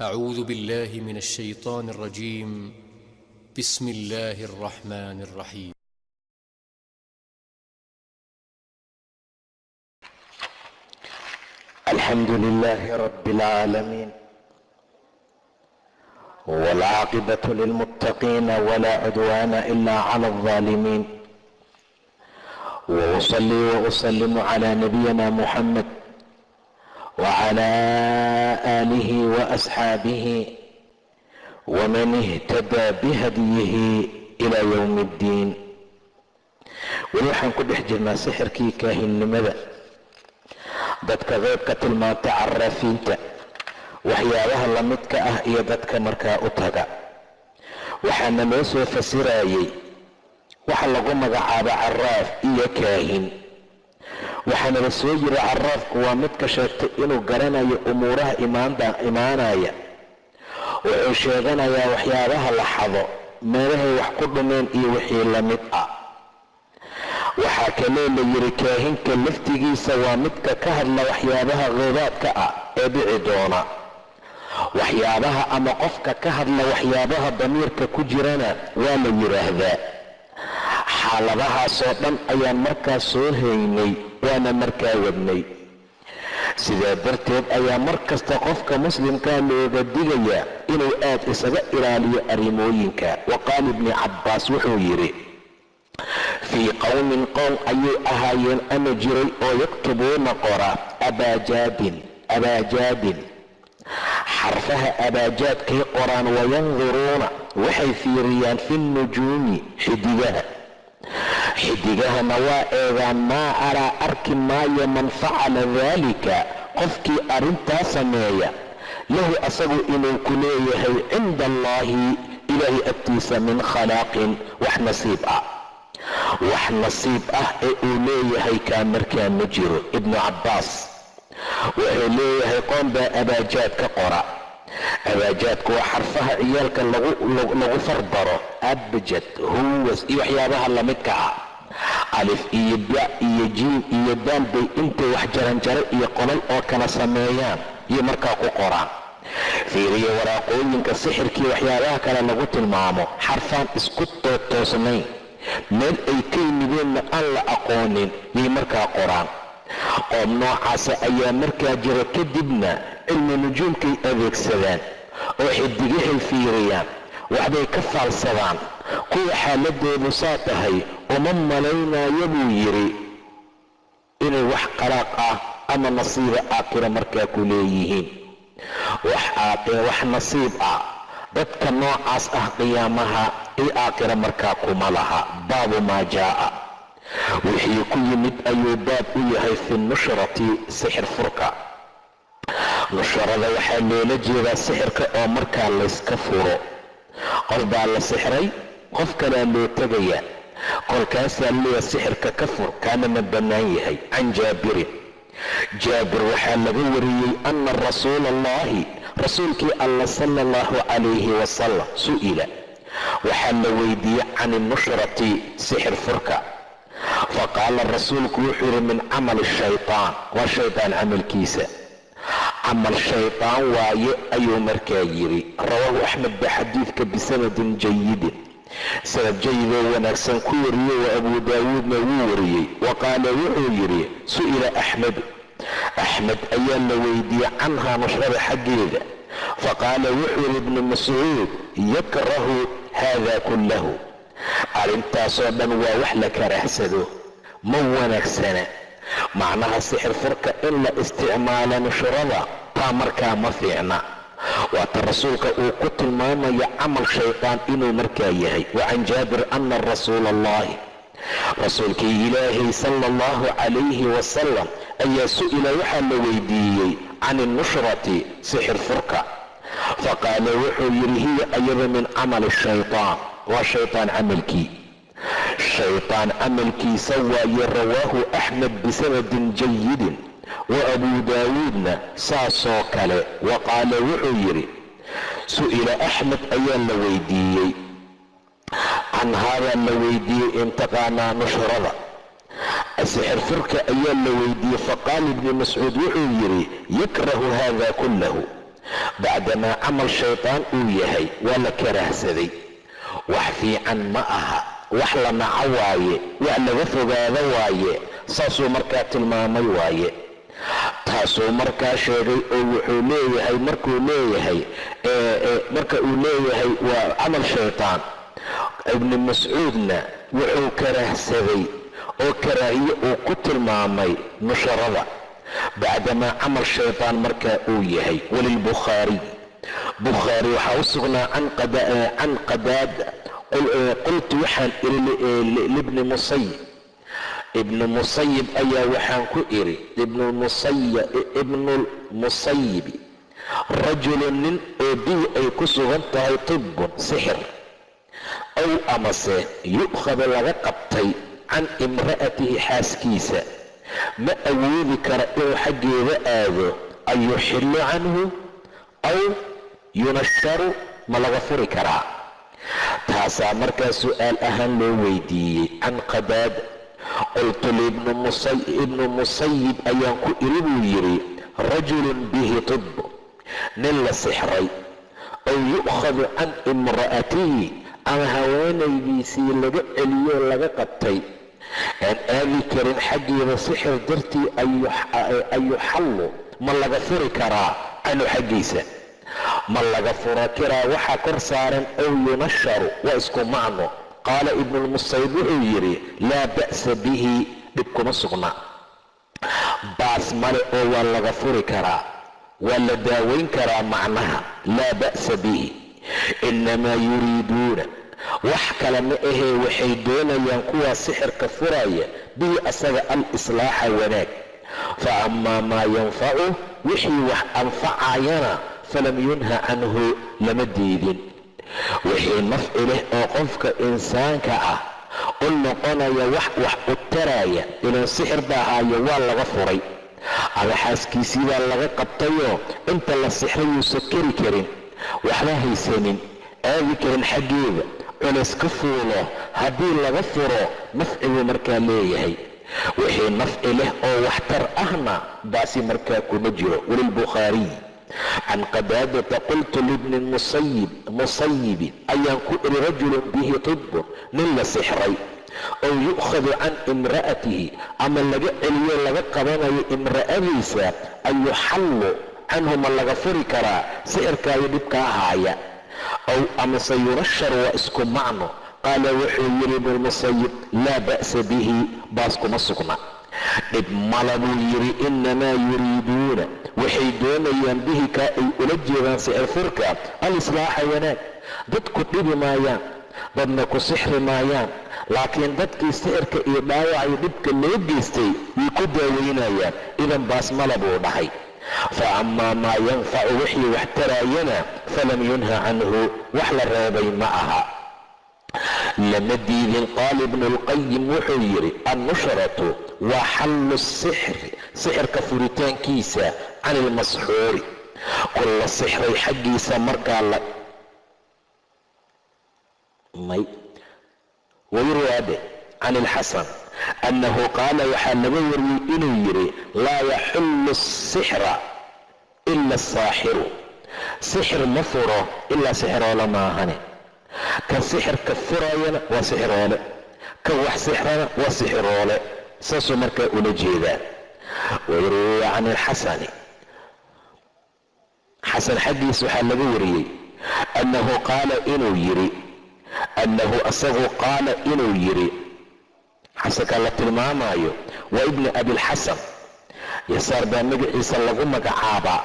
أعوذ بالله من الشيطان الرجيم. بسم الله الرحمن الرحيم. الحمد لله رب العالمين، والعاقبة للمتقين، ولا عدوان إلا على الظالمين، وأصلي وأسلم على نبينا محمد وعلى آله وأصحابه ومن اهتدى بهديه إلى يوم الدين. Weli waxaan ku dhex jirnaa sixirkii, kaahinnimada, dadka qeybka tilmaanta, caraafiinta, waxyaabaha lamidka ah iyo dadka markaa u taga. Waxaana loo soo fasirayey waxa lagu magacaabo caraaf iyo kaahin. Waxaana la soo yiri, caraafku waa midka sheegtay inuu garanayo umuuraha imaanaya. Wuxuu sheeganayaa waxyaabaha la xado, meelahay wax ku dhumeen iyo wixii la mid ah. Waxaa kaloo la yiri, kaahinka laftigiisa waa midka ka hadla waxyaabaha qeybaadka ah ee dhici doona, waxyaabaha ama qofka ka hadla waxyaabaha damiirka ku jirana waa la yidhaahdaa. Xaaladahaasoo dhan ayaan markaa soo haynay, waana markaa wadnay. Sidaa darteed ayaa mar kasta qofka muslimkaa looga digayaa inuu aad isaga ilaaliyo arrimooyinka. Wa qaala Ibni Cabbaas, wuxuu yidhi: fii qowmin, qoom ayay ahaayeen ama jiray oo yaktubuuna, qora, abaajaadin, abaajaadin, xarfaha abaajaadkay qoraan. Wayanduruuna, waxay fiiriyaan, fi nujuumi, xidigaha. Xidigahana waa eegaan. Maa araa, arki maayo, man facala daalika, qofkii arrintaa sameeya, lahu, asagu inuu ku leeyahay, cinda Allaahi, Ilaahay agtiisa, min khalaaqin, wax nasiib ah. Wax nasiib ah ee uu leeyahay kaa markaa ma jiro. Ibnu Cabbaas wuxuu leeyahay, qoom baa abaajaad ka qora. Abaajaadku waa xarfaha ciyaalka lagu farbaro, abjad, huwas iyo waxyaabaha lamidka ah. Alif iyo ba iyo jiim iyo daal bay intay wax jaranjaro iyo qolal oo kala sameeyaan iyo markaa ku qoraan. Fiiriya waraaqooyinka sixirkii, waxyaabaha kale lagu tilmaamo, xarfaan isku toosnayn, meel ay ka yimideenna aan la aqoonin yay markaa qoraan. Qoom noocaasa ayaa markaa jira. Kadibna cilmi nujuumkay adeegsadaan oo xidigahay fiiriyaan, waxbay ka faalsadaan. Kuwa xaaladoodu saa tahay uma malaynayo, buu yidhi, inay wax qalaaq ah ama nasiiba aakhira markaa ku leeyihiin. Wax nasiib ah dadka noocaas ah qiyaamaha iyo aakhira markaa kuma laha. Baabu maa jaa'a, wixii ku yimid ayuu baab u yahay, fi nushrati, sixir furka. Nushrada waxaa loola jeedaa sixirka oo markaa layska furo. Qof baa la sixray, qof kalaa loo tegaya, kolkaasaa leeya sixirka ka fur. Kaana ma bannaan yahay? Can Jaabirin, Jaabir waxaa laga wariyey, ana rasuula Allahi, rasuulkii Alla, sala Allahu calayhi wasalam, su'ila, waxaa la weydiiyey, can inushrati, sixir furka. Faqaala, rasuulku wuxuu yidhi: min camali shaytaan, waa shaytaan camalkiisa, camal shaytaan waaye ayuu markaa yidhi. Rawaahu Axmed baa xadiidka bisanadin jayidin, sanad jayidoo wanaagsan ku wariyey, wa Abu Daawuudna wuu wariyey. Wa qaala, wuxuu yidhi: su'ila Axmedu, Axmed ayaa la weydiiyey, canhaa, nushrada xaggeeda. Faqaala, wuxuu yidhi Ibnu Mascuud: yakrahu haada kullahu, arrintaasoo dhan waa wax la karahsado, ma wanaagsana. Macnaha sixir furka in la isticmaalo nushrada, taa markaa ma fiicna. Waata rasuulka uu ku tilmaamayo camal shaytaan inuu markaa yahay. Wa can Jaabir ana rasuula Allahi, rasuulkii Ilaahay, sala Allahu calayhi wasalam, ayaa su'ila, waxaa la weydiiyey, can innushrati, sixir furka. Faqaala, wuxuu yidhi: hiya, ayada, min camali shaytaan, waa shaytaan camalkii, shaytaan camalkiisa waaye. Rawaahu Axmed bisanadin jayidin, wa Abu Daawuudna saasoo kale. Wa qaala, wuxuu yidhi: su'ila Axmed ayaa la weydiiyey, canhaabaa la weydiiyey, intaqaanaa nushrada, sixir furka ayaa la weydiiyey. Faqaala Ibni Mascuud wuxuu yidhi: yakrahu hada kullahu. Bacdamaa camal shaydaan uu yahay, waa la karaahsaday. Wax fiican ma aha, wax la naco waaye, wax laga fogaado waaye. Saasuu markaa tilmaamay waaye, taasuu markaa sheegay oo wuxuu leeyahay, markuu leeyahay, marka uu leeyahay waa camal shaytaan. Ibni Mascuudna wuxuu karaahsaday oo karaahiye uu ku tilmaamay nusharada, bacdamaa camal shaytaan markaa uu yahay. Walilbukhaariy, Bukhaari waxaa u sugnaa can Qadaada: qultu, waxaan iri libni Musayib, Ibnu Musayib ayaa waxaan ku iri, Ibnulmusayibi: rajulu, nin oo bihi ay ku sugan tahay tibun, sixir, ow amase yu'khadu, laga qabtay can imra'atihi, xaaskiisa, ma awoodi kara inuu xaggeeda aado, ayuxillu canhu aw yunasharu? Ma laga furi karaa? Taasaa markaa su'aal ahaan loo weydiiyey. Can Qadaada: qultu liibnu Musayib ayaan ku iri, buu yidhi: rajulun bihi tib, nin la sixray, ow yu'khadu can imra'atihi, ama haweenaydiisii laga celiyo, laga qabtay, aan aadi karin xaggeeda sixir dartii, ayuxallu, ma laga furi karaa canhu, xaggiisa ma laga fura karaa waxaa kor saaran, ow yunasharu? Waa isku macno. Qaala Ibnulmusayib wuxuu yidhi: laa ba'sa bihi, dhib kuma sugna, baas male oo waa laga furi karaa, waa la daaweyn karaa. Macnaha laa ba'sa bihi, innamaa yuriiduuna, wax kale ma ahee, waxay doonayaan kuwaa sixirka furaya bihi asaga al islaaxa, wanaag. Fa amaa maa yanfacu, wixii wax anfacayana, falam yunha canhu, lama diidin. Wixii nafci leh oo qofka insaanka ah u noqonaya wax wax u taraya, ilan sixir baa haayo, waa laga furay ama xaaskiisii baa laga qabtayoo inta la sixray yuusan keri karin, waxba haysanin, aadi karin xaggeeda, culays ka fuulo, haddii laga furo nafci buu markaa leeyahay. Wixii nafci leh oo waxtar ahna baasi markaa kuma jiro. Walilbukhaariy can Qadaadata: qultu libni Musayibi ayaan ku iri: rajulun bihi tibun, nin la sixray, ow yu'khadu can imra'atihi, ama laga celiyo, laga qabanayo imra'adiisa, ayuxallu canhu, ma laga furi karaa sixirkaayo dhibkaa haaya, ow amase yunashar? Waa isku macno. Qaala wuxuu yidhi Ibnulmusayib: laa ba'sa bihi, baas kuma sugna, dhib mala, buu yidhi. Innamaa yuriiduuna, waxay doonayaan, bihi, kaa ay ula jeedaan sixir furka, al-islaaxa, wanaag. Dadku dhibi maayaan, dadna ku sixri maayaan, laakiin dadkii sixirka iyo dhaawaca iyo dhibka loo geystay way ku daaweynayaan. Idan baas mala, buu dhahay. Fa amaa maa yanfacu, wixii wax taraayana, falam yunha canhu, wax la reebay ma aha, lama diidin. Qaala Ibnu Lqayim wuxuu yidhi: annushratu waa xallu sixri, sixirka furitaankiisa, can ilmasxuuri, kulla sixray xaggiisa markaa la may. Wayurwaadhe can ilxasan annahu qaala, waxaa laga wariyey inuu yidhi: laa yaxullu asixra ila asaaxiru, sixir ma furo ilaa sixiroole maahane. Ka sixirka furayana waa sixiroole, ka wax sixrana waa sixiroole. Saasuu markaa ula jeedaa. Wayruwiya can ilxasani, Xasan xaggiis waxaa laga wariyey, annahu qaala inuu yidhi, annahu asagu qaala inuu yidhi. Xasanka la tilmaamaayo waa Ibni Abilxasan Yasaar baa magaciisa lagu magacaabaa.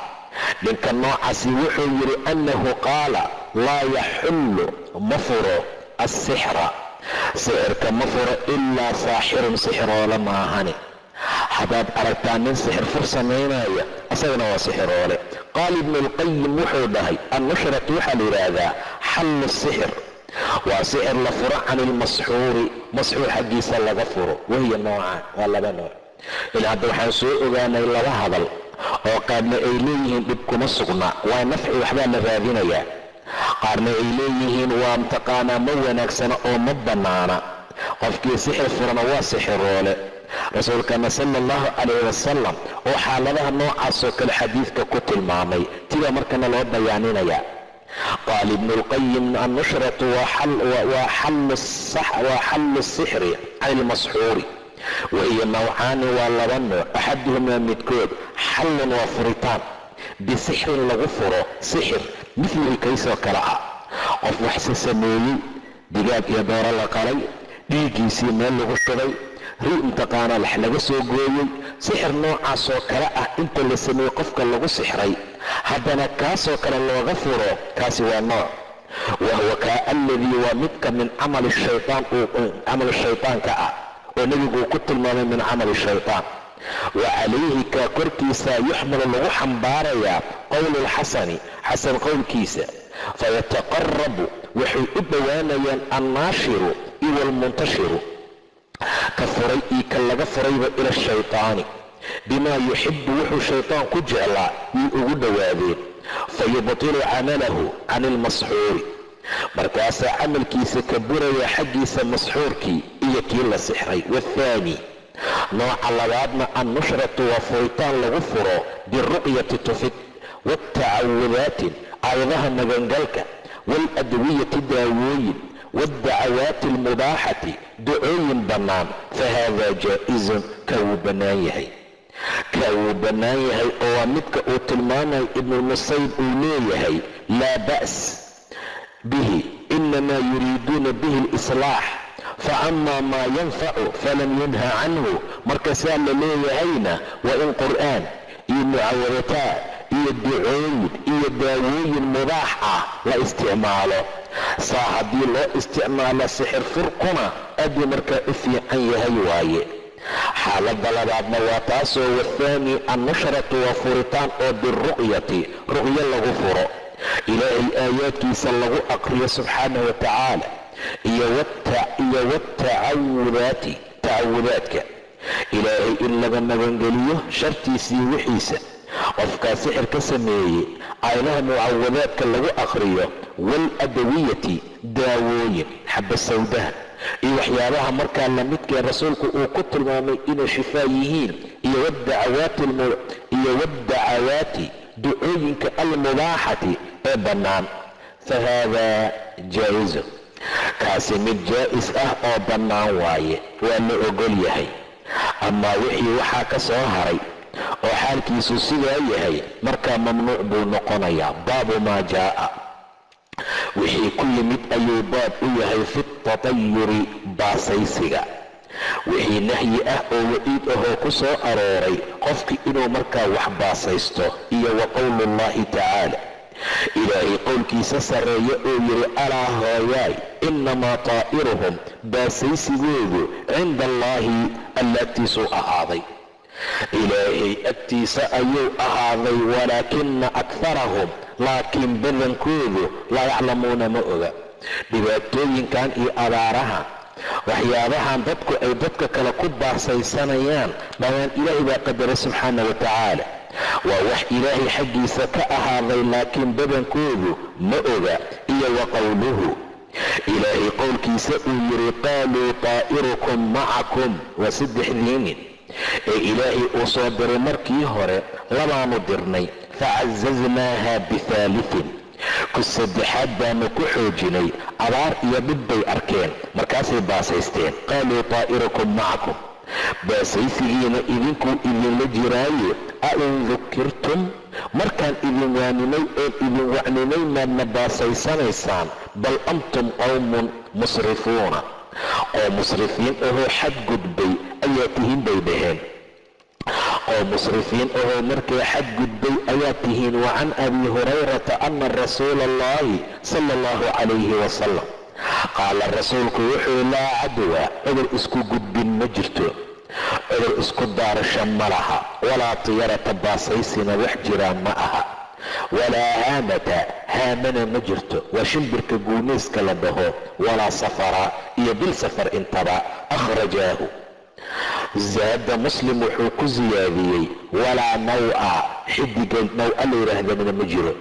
Ninka noocaasi wuxuu yidhi annahu qaala: laa yaxullu, ma furo, assixra, sixirka ma furo, ilaa saaxirun, sixiroole maahane. Haddaad aragtaa nin sixir fur samaynaya, isagana waa sixiroole. Qaala Ibnu Alqayim wuxuu dhahay: annushratu waxaa la yidhaahdaa xallu sixir, waa sixir la furo, can ilmasxuuri, masxuur xaggiisa laga furo. Wahiya noocaan, waa laba nooc. Ilaa hadda waxaan soo ogaanay laba hadal oo qaarna ay leeyihiin dhib kuma sugna, waa nafci, waxbaa la raadinayaa, qaarna ay leeyihiin waa mtaqaanaa ma wanaagsana oo ma bannaana, qofkii sixir furana waa sixiroole. Rasuulkana sala allahu calayh wasalam oo xaaladaha noocaasoo kale xadiidka ku tilmaamay, tibaa markana loo bayaaninaya. Qaala ibnu lqayim: annushratu waa xallu sixri can ilmasxuuri, wahiya nawcaani, waa laba nooc. Axaduhumaa, midkood, xallun, waa furitaan, bisixrin, lagu furo sixir, milihi, kaysoo kale ah. Qof waxse sameeyey, digaag iyo dooro la qalay, dhiiggiisii meel lagu shubay, ri mutaqaanaa lax laga soo gooyey, sixir noocaasoo kale ah inta la sameeyey qofka lagu sixray, haddana kaasoo kale looga furo, kaasi waa nooc. Wahuwa kaa alladii, waa midka, min camali shaytaan, camal shaytaanka ah, oo nebiguu ku tilmaamay min camali shaytaan. Wa calayhi, kaa korkiisa, yuxmalu, lagu xambaarayaa, qowlu lxasani, xasan qowlkiisa. Fayataqarabu, waxay u dhowaanayaan, annaashiru iyo almuntashiru, ka furay iyo ka laga furayba, ila ashaytaani bimaa yuxibu, wuxuu shaytaan ku jeclaa yay ugu dhowaadeen. Fayubtilu camalahu can ilmasxuuri, markaasaa camalkiisa ka buraya xaggiisa masxuurkii iyo kii la sixray. Waathaani, nooca labaadna, annushratu, waa furitaan lagu furo, biruqyati, tufid, waatacawudaatin, aayadaha magangalka, waaladwiyati, daawooyin, waaddacawaati almubaaxati, ducooyin bannaan. Fa haadaa jaa-izun, ka wuu bannaan yahay, ka wuu bannaan yahay, oo waa midka uu tilmaamayo Ibnulmusayib, uu leeyahay: laa ba's bihi, inamaa yuriiduuna bihi alislaax, fa amaa maa yanfacu falam yunha canhu. Marka saa la leeyahayna waa in qur'aan iyo mucawadataa iyo ducooyin iyo daawooyin mubaax ah la isticmaalo. Saa haddii loo isticmaalo sixir furkuna aad buu markaa u fiican yahay waaye. Xaaladda labaadna waa taasoo, wathaani annushratu, waa furitaan oo biruqyati, ruqyo lagu furo, Ilaahay aayaadkiisa lagu aqriyo subxaanahu wa tacaala, iyo watacawudaati, tacawudaadka, Ilaahay in laga magangeliyo shartiisii wixiisa qofkaa sixir ka sameeyey, aayadaha mucawadaadka lagu aqriyo, waaladawiyati, daawooyin, xaba sawdaha iyo waxyaabaha markaa lamidkee rasuulku uu ku tilmaamay inay shifaa yihiin, iyo waaddacawaati, ducooyinka, almubaaxati, ee bannaan. Fa haadaa jaa-izun, kaasi mid jaa'is ah oo bannaan waaye, waa la ogol yahay. Amaa wixii waxaa ka soo haray oo xaalkiisu sidaa yahay, markaa mamnuuc buu noqonayaa. Baabu maa jaa'a, wixii ku yimid ayuu baab u yahay, fi tatayuri, baasaysiga, wixii nahyi ah oo waciid ahoo ku soo arooray qofki inuu markaa wax baasaysto, iyo wa qowluullahi tacaala, Ilaahay qowlkiisa sarreeya oo yidhi: alaa hooyaay, innamaa taa'iruhum, baasaysigoodu, cinda allaahi, Alla agtiisuu ahaaday, Ilaahay agtiisa ayuu ahaaday, walaakina akharahum, laakiin badankoodu, laa yaclamuuna, ma oga. Dhibaatooyinkan iyo abaaraha, waxyaabahan dadku ay dadka kale ku baasaysanayaan, dhammaan Ilaahay baa qadaray subxaana wa tacaala, waa wax Ilaahay xaggiisa ka ahaaday, laakiin badankoodu ma oga. Iyo wa qowluhu, Ilaahay qowlkiisa uu yidhi: qaaluu taa'irukum macakum. Waa saddexdii nin ee Ilaahay uu soo diray. Markii hore labaanu dirnay, facazaznaaha bihaalitin, ku saddexaad baanu ku xoojinay. Abaar iyo dhib bay arkeen, markaasay baasaysteen. Qaaluu taa'irukum macakum, baasaysigiina idinkuu idinla jiraaye, a in dukirtum, markaan idin waaninay oon idin wacninay, maadna baasaysanaysaan? Bal antum qowmun musrifuuna, oo musrifiin ahoo xadgudbay ayaa tihiin, bay dhaheen. Oo musrifiin ahoo markay xadgudbay ayaa tihiin. Wa can Abi Hurayrata ana rasuula allahi sala allahu calayhi wasalam qaala, rasuulku wuxuu: laa cadwa, cudur isku gudbin ma jirto, cudur isku daarasho ma laha, walaa tiyarata, baasaysina wax jiraa ma aha, walaa haamata, haamana ma jirto, waa shimbirka guuneyska la dhaho, walaa safara, iyo bil safar intaba. Akhrajaahu. Zaada Muslim, wuxuu ku siyaadiyey: walaa naw-a, xidiga naw-a la yidhaahdana ma jiro,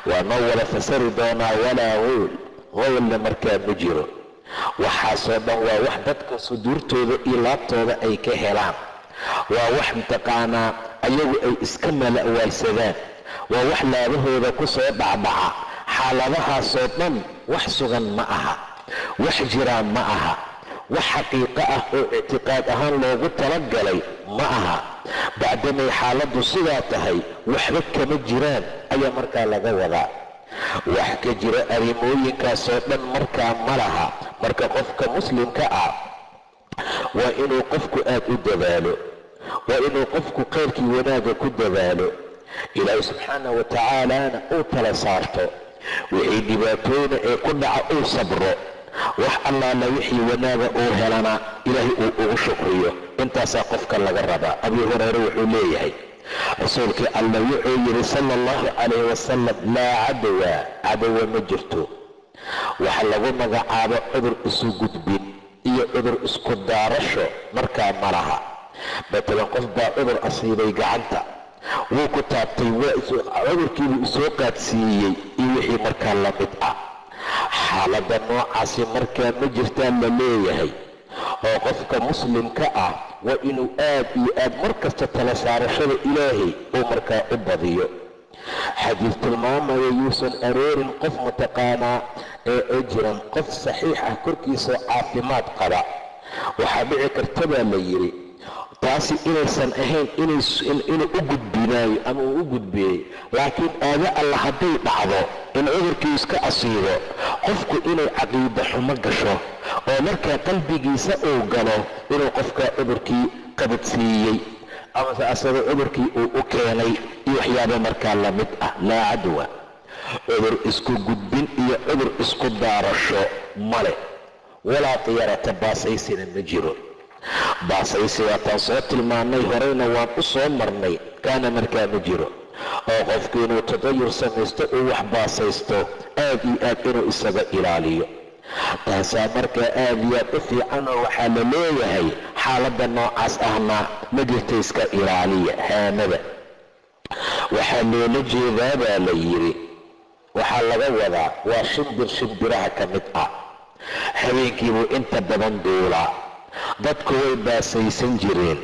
waa noo wada fasari doonaa, walaa ghuul, qowlna markaa ma jiro. Waxaasoo dhan waa wax dadka suduurtooda iyo laabtooda ay ka helaan, waa wax mataqaanaa ayagu ay iska mala'waalsadaan, waa wax laabahooda ku soo dhacdhaca. Xaaladahaasoo dhan wax sugan ma aha, wax jiraa ma aha, wax xaqiiqo ah oo ictiqaad ahaan loogu talagalay ma aha. Bacdamay xaaladdu sidaa tahay, waxba kama jiraan ayaa markaa laga wadaa. Wax ka jira arrimooyinkaasoo dhan markaa ma laha. Marka qofka muslimka ah waa inuu qofku aad u dadaalo, waa inuu qofku khayrkii wanaagga ku dadaalo, Ilaahay subxaana wa tacaalana uu tala saarto, wixii dhibaatooyna ee ku dhaca uu sabro, wax allaala wixii wanaaga uu helana Ilaahay uu ugu shukriyo. Intaasaa qofka laga rabaa. Abi Hureyre wuxuu leeyahay, rasuulkii Alla wuxuu yidhi sala allahu calayhi wasalam: "Laa cadwa", cadawa ma jirto, waxa lagu magacaabo cudur isu gudbin iyo cudur isku daarasho markaa ma laha. Matalan, qof baa cudur asiibay, gacanta wuu ku taabtay, cudurkiibuu isoo qaadsiiyey iyo wixii markaa la mid ah. Xaaladda noocaasi markaa ma jirtaan la leeyahay, oo qofka muslimka ah waa inuu aad iyo aad mar kasta tala saarashada Ilaahay uu markaa u badiyo. Xadiis tilmaamaya yuusan aroorin qof mataqaanaa ee jiran, qof saxiix ah korkiisao caafimaad qaba, waxaa dhici karta baa la yidhi taasi inaysan ahayn inuu u gudbinaayo ama uu u gudbiyey, laakiin aado Alla hadday dhacdo in cudurkii iska asiibo qofku, inay caqiida xumo gasho oo markaa qalbigiisa uu galo inuu qofkaa cudurkii qabadsiiyey amase asaga cudurkii uu u keenay iyo waxyaaba markaa la mid ah. Laa cadwa, cudur isku gudbin iyo cudur isku daarasho male. Walaa tiyarata, baasaysina ma jiro. Baasaysi waataan soo tilmaannay, horeyna waan u soo marnay, kaana markaa ma jiro, oo qofku inuu tadayur samaysto, uu wax baasaysto, aad iyo aad inuu isaga ilaaliyo, taasaa markaa aad iyo aad u fiicanoo waxaa la leeyahay xaaladda noocaas ahna ma jirta, iska ilaaliya. Haamada waxaa loola jeedaa baa la yidhi, waxaa laga wadaa waa shimbir shimbiraha ka mid ah, habeenkiibuu inta badan duulaa. Dadku way baasaysan jireen,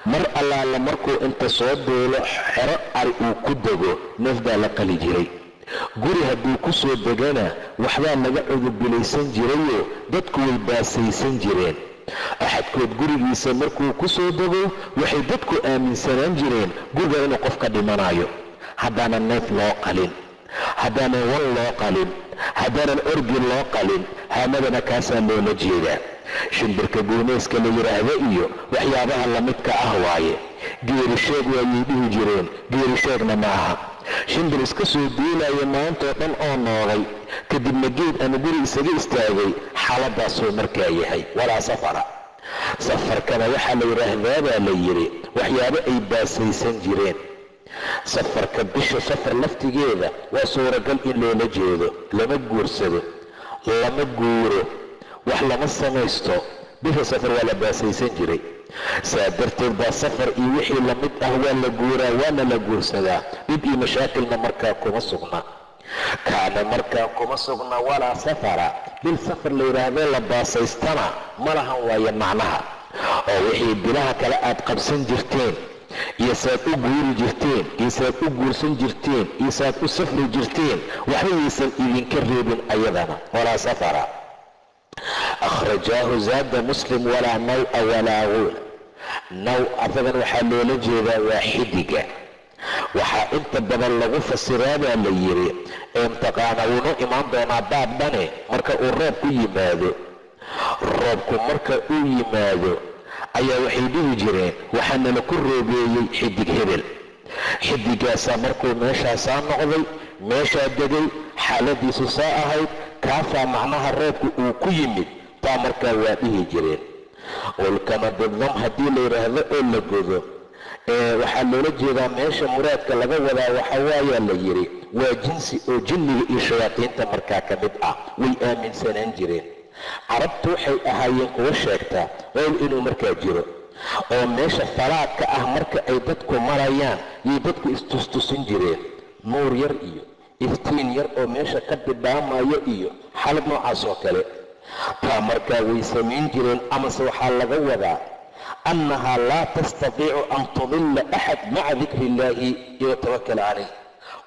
mar allaala markuu inta soo duulo xero ari uu ku dego, neef baa la qali jiray. Guri hadduu ku soo degana, waxbaa laga cudubilaysan jirayoo dadku way baasaysan jireen. Axadkood gurigiisa markuu ku soo dego, waxay dadku aaminsanaan jireen guriga inuu qofka dhimanayo haddaanan neef loo qalin, haddaanan wan loo qalin, haddaanan orgi loo qalin. Haamadana kaasaa loola jeedaa, shimbirka guuneyska la yidhaahdo iyo waxyaabaha lamidka ah waaye. Geerisheeg waayay dhihi jireen, geerisheegna ma aha. Shimbir iska soo duulaya maantoo dhan oo noogay, kadibna geed ama guri isaga istaagay, xaaladaasuu markaa yahay. Walaa safara, safarkana waxaa la yidhaahdaa baa la yidhi waxyaabo ay baasaysan jireen. Safarka, bisha safar laftigeeda waa suuragal in loola jeedo. Lama guursado, lama guuro, wax lama samaysto bisha safar, waa la baasaysan jiray. Saa darteed baa safar iyo wixii lamid ah waa la guuraa, waana la guursadaa, dhib iyo mashaakilna markaa kuma sugna, kaana markaa kuma sugna. Walaa safara, bil safar la yidhaahdee la baasaystana ma lahan waaye macnaha, oo wixii bilaha kale aad qabsan jirteen iyo saad u guuri jirteen iyo saad u guursan jirteen iyo saad u safri jirteen, waxba yaysan idinka reebin ayadana. Walaa safara. Akhrajaahu, zaada Muslim: walaa nawa walaa guul. Naw asagan waxaa loola jeedaa waa xidiga. Waxaa inta badan lagu fasiraa baa la yidhi ee mtaqaana wuunoo imaan doonaa baab dhane, marka uu roobku yimaado. Roobku marka uu yimaado ayaa waxay dhihi jireen waxaana la ku roobeeyey xidig hebel, xidigaasaa markuu meeshaasaa noqday, meeshaa degay, xaaladiisu saa ahayd, kaasaa macnaha roobku uu ku yimid. Taa markaa waa dhihi jireen. Qulkana bidam haddii la yidhaahdo oo la godo, waxaa loola jeedaa meesha muraadka laga wadaa waxa waayaa la yidhi waa jinsi oo jinniga iyo shayaadiinta markaa ka mid ah, way aaminsanaan jireen. Carabtu waxay ahaayeen kuwa sheegta qowl inuu markaa jiro oo meesha falaadka ah marka ay dadku marayaan yay dadku istustusin jireen, nuur yar iyo iftiin yar oo meesha ka bidhaamayo iyo xaalad noocaas oo kale. Taa markaa way samayn jireen, amase waxaa laga wadaa annahaa laa tastatiicu an tudilla axad maca dikri illaahi yatawakal calayh.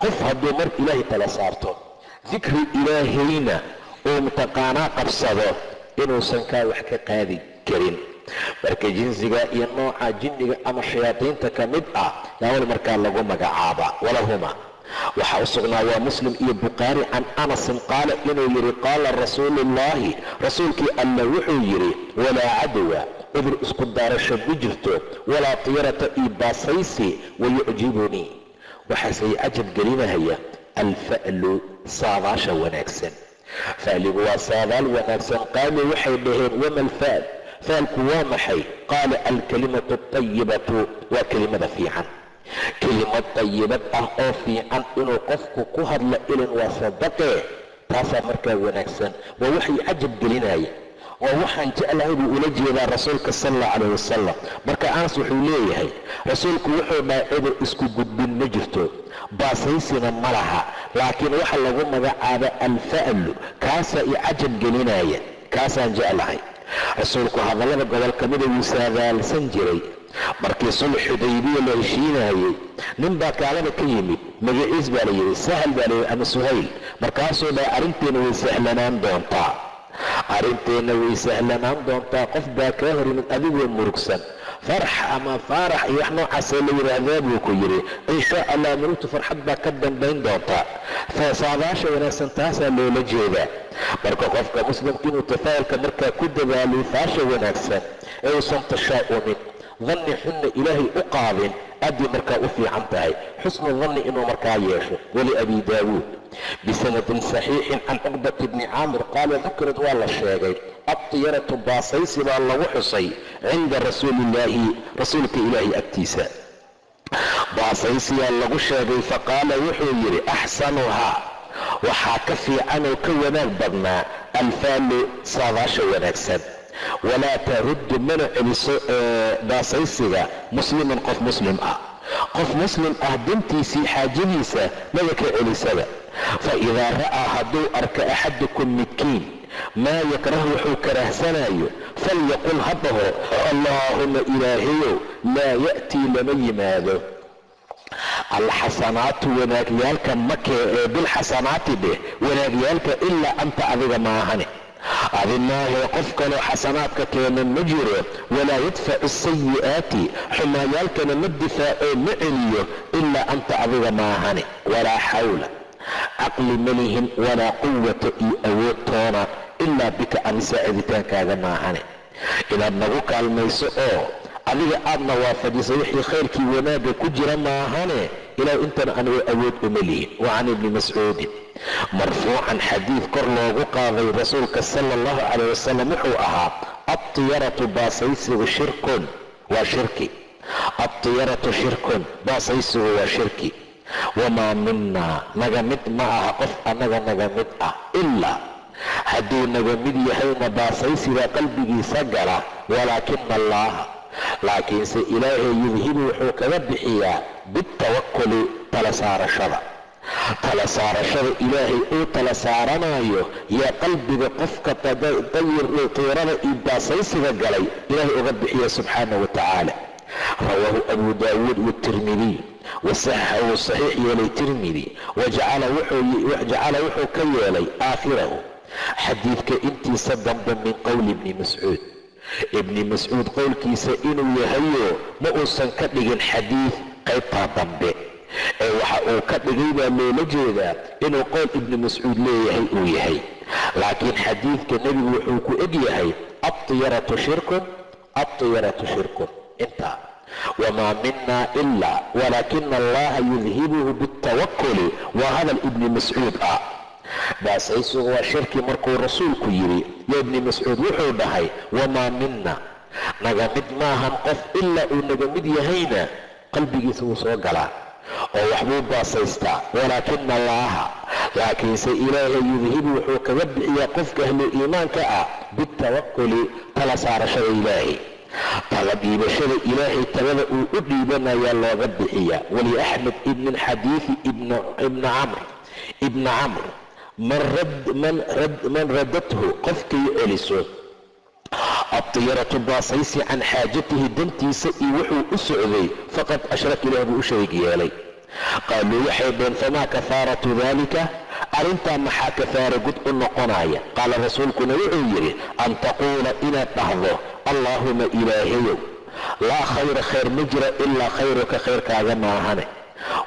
Qof hadduu mar Ilaahay tala saarto, dikri Ilaahayna uu mataqaanaa qabsado, inuusan kaa wax ka qaadi karin. Marka jinsiga iyo nooca jinniga ama shayaadiinta ka mid ah yaawal markaa lagu magacaaba. Walahuma, waxaa u sugnaa, waa Muslim iyo Bukhaari, can Anasin qaala inuu yidhi: qaala rasuuluullaahi, rasuulkii Alla wuxuu yidhi: walaa cadwa, cudur isku daarasho ma jirto, walaa tiyarata iyo baasaysi. Wayucjibunii, waxaasay cajab gelinahaya, alfa'lu, saadaasha wanaagsan. Fa'ligu waa saadaal wanaagsan. Qaaluu, waxay dhaheen: wama alfa'l? Faalku waa maxay? Qaala: alkalimatu altayibatu, waa kelimada fiican. Kelimad tayibad ah oo fiican inuu qofku ku hadlo ilin waa sadaqee, taasaa markaa wanaagsan. Waa waxay cajab gelinaya, waa waxaan jeclahay buu ula jeedaa rasuulka sala allahu calayh wasalam. Marka Anas wuxuu leeyahay, rasuulku wuxuu dhahay: cudur isku gudbin ma jirto, baasaysina ma laha, laakiin waxa lagu magacaaba alfa'lu, kaasaa i cajab gelinaya, kaasaan jeclahay. Rasuulku hadallada gobol ka mida wuu saadaalsan jiray. Markii sulx Xudaybiya la heshiinayey, nin baa kaalada ka yimid, magaciis baa la yidhi Sahal baa layidhi ama Suhayl. Markaasuu dhahay: arrinteenna way sahlanaan doontaa, arrinteenna way sahlanaan doontaa. Qof baa kaa hor yimid adigoo murugsan, Farax ama Faarax iyo wax noocaasee la yidhaahdaa, buu ku yidhi: insha Allah murugtu farxad baa ka dambayn doontaa. Saadaasha wanaagsan taasaa loola jeedaa. Marka qofka muslimka inuu tafaa'ulka markaa ku dadaalo, faasha wanaagsan ee uusan tashaa'umin, danni xunna Ilaahay u qaadin, aad bay markaa u fiican tahay xusnu danni inuu markaa yeesho. Waliabi Daawuud bisanadin saxiixin can Cuqbati bni Caamir qaala: dukrad, waa la sheegay, adtiyaratu, baasaysi baa lagu xusay, cinda rasuuliillaahi, rasuulka Ilaahay agtiisa baasaysiyaa lagu sheegay. Faqaala, wuxuu yidhi: axsanuhaa, waxaa ka fiicanoo ka wanaag badnaa, alfaalu, saadaasha wanaagsan. Walaa taruddu, mana celiso baasaysiga, musliman, qof muslim ah. Qof muslim ah dantiisii, xaajadiisa maba ka celisaba. Fa idaa ra'aa, hadduu arko, axadukum, midkiin, maa yakrahu, wuxuu karahsanayo, falyaqul, ha dhaho: allaahuma, Ilaahayow, laa ya'tii, lama yimaado, alxasanaatu, wanaagyaalka makee ee bilxasanaati dheh, wanaagyaalka, ilaa anta, adiga maahane, adi maahee, qof kaloo xasanaadka keena ma jiro. Walaa yadfacu asayi'aati, xumaayaalkana ma difaacoo ma celiyo, ilaa anta, adiga maahane. Walaa xawla, caqli ma lihin, walaa quwata, iyo awood toona, ilaa bika, adi saaciditaankaaga maahane, inaad nagu kaalmayso oo adiga aadna waafajiso wixii khayrkii wanaagga ku jira maahane, ilaah intana anigu awood uma lihin. Wa can Ibni Mascuudin marfuucan, xadiid kor loogu qaaday rasuulka sala allahu calayh wasalam, wuxuu ahaa: adtiyaratu, baasaysigu, shirkun, waa shirki. Adtiyaratu shirkun, baasaysigu waa shirki. Wamaa minaa, naga mid ma aha qof annaga naga mid ah, ilaa hadduu naga mid yahayna baasaysigaa qalbigiisa gala. Walaakina allaaha, laakiinse Ilaahay, yudhibu, wuxuu kaga bixiyaa, bitawakuli, tala saarashada. Tala saarashada Ilaahay uu tala saaranayo yaa qalbiga qofka tiirada iyo baasaysiga galay Ilaahay uga bixiya subxaana wa tacaala. Rawaahu Abu Daawuud watirmidiy, wasaxa, wuu saxiix yeelay Tirmidi. Wajacala wuxuu ka yeelay aakhirahu, xadiidka intiisa dambe, min qowli Ibni Mascuud, Ibni Mascuud qowlkiisa inuu yahayo. Ma uusan ka dhigin xadiid qaybtaa dambe ee waxa uu ka dhigay baa loola jeedaa inuu qowl Ibni Mascuud leeyahay uu yahay. Laakiin xadiidka nebigu wuxuu ku eg yahay: adtiyaratu shirkun, adtiyaratu shirkun, intaa. Wamaa mina ilaa walaakina allaha yudhibuhu biاltawakuli, waa hadal Ibni Mascuud ah. Baasaysigu waa shirki markuu rasuulku yidhi, yaa Ibni Mascuud wuxuu dhahay: wamaa mina, naga mid maahan qof, ilaa uu naga mid yahayna qalbigiisa wuu soo galaa oo waxbuu baasaystaa. Walaakina allaaha, laakiinse Ilaahay, yudhibu, wuxuu kaga bixiyaa qofka ahlu iimaanka ah, bitawakuli, tala saarashada Ilaahay, tala dhiibashada Ilaahay, talada uu u dhiibanayaa looga bixiyaa. Waliaxmed ibn xadiidi ibni Camr, ibni Camr Man radathu, qofkay celiso, addiyaratu, baasaysi, can xaajatihi, dantiisa iyo wuxuu u socday, faqad ashraka, ilaah buu u shariig yeelay. Qaaluu, waxay dheen, famaa kafaaratu daalika? Arrintaa maxaa kafaara gud u noqonaya? Qaala, rasuulkuna wuxuu yidhi, an taquula, inaad dhahdo, allaahuma, ilaahayow, laa khayra, khayr ma jira, ilaa khayruka, khayrkaaga maahane,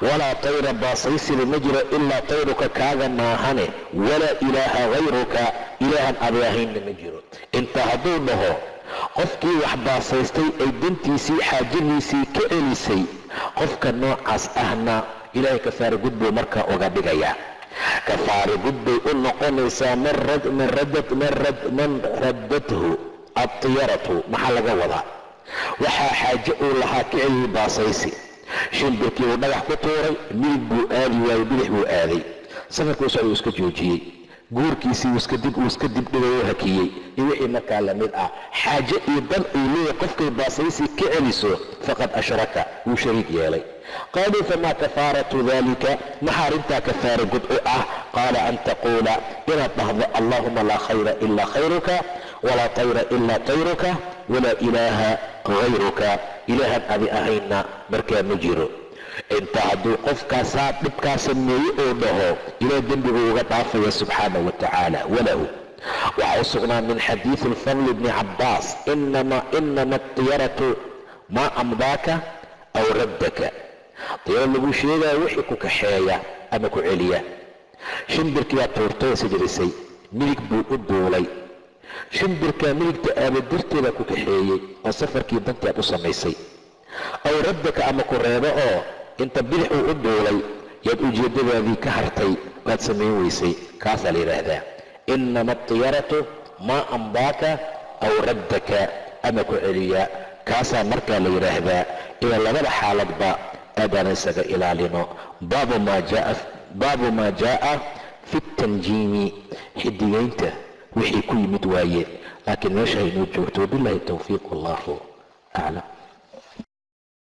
walaa tayra, baasaysina ma jiro, ilaa tayruka, kaaga maahane, walaa ilaaha hayruka, ilaahan adi ahaynna ma jiro. Inta hadduu dhaho qofkii wax baasaystay ay dantiisii, xaajadiisii ka celisay, qofka noocaas ahna ilaahay kafaara gud buu markaa uga dhigayaa. Kafaara gud bay u noqonaysaa. Man raddathu adtiyaratu, maxaa laga wadaa? Waxaa xaaje uu lahaa ka celiyey baasaysi. Shimbirkii uu dhagax ku tuuray, midig buu aadi waayey, bidix buu aaday. Safarkuu socda uu iska joojiyey, guurkiisii uu iska dibdhigay oo hakiyey, iyo wixii markaa lamid ah. Xaaje iyo dan uu leeyahay qofkay baasaysi ka celiso, faqad ashraka, wuu shariig yeelay. Qaaluu, famaa kafaaratu dalika? Maxaa arrintaa kafaara gud u ah? Qaala, an taquula, inaad dhahdo, allaahuma laa khayra ilaa khayruka, walaa tayra ilaa tayruka, walaa ilaaha hayruka, ilaahan adi ahayna markaa ma jiro. Inta hadduu qofkaasaa dhibkaa sameeye uu dhaho, ilaah dembiguu uga dhaafaya subxaana wa tacaala. Walahu, waxaa u sugnaa, min xadiidi alfadl bni cabbaas, inama atiyaratu maa amdaaka aw raddaka. Tiyaro lagu sheegaya wixii ku kaxeeya ama ku celiya. Shimbirkiyaa tuurtay, sijirisay, midig buu u duulay. Shimbirkaa midigta aaba darteeda ku kaxeeyey oo safarkii dantii aad u samaysay. Aw raddaka, ama ku reebo oo inta bidix uu u duulay yaad ujeeddadaadii ka hartay, waad samayn weysay. Kaasaa la yidhaahdaa inama atiyaratu maa amdaaka aw raddaka, ama ku celiya. Kaasaa markaa la yidhaahdaa. Ila labada xaaladba aadaan isaga ilaalino. Baabu maa jaaa fi tanjiimi, xidigaynta wixii ku yimid waaye, laakiin meesha haynoo joogto. Wabillahi towfiiq, wallahu aclam.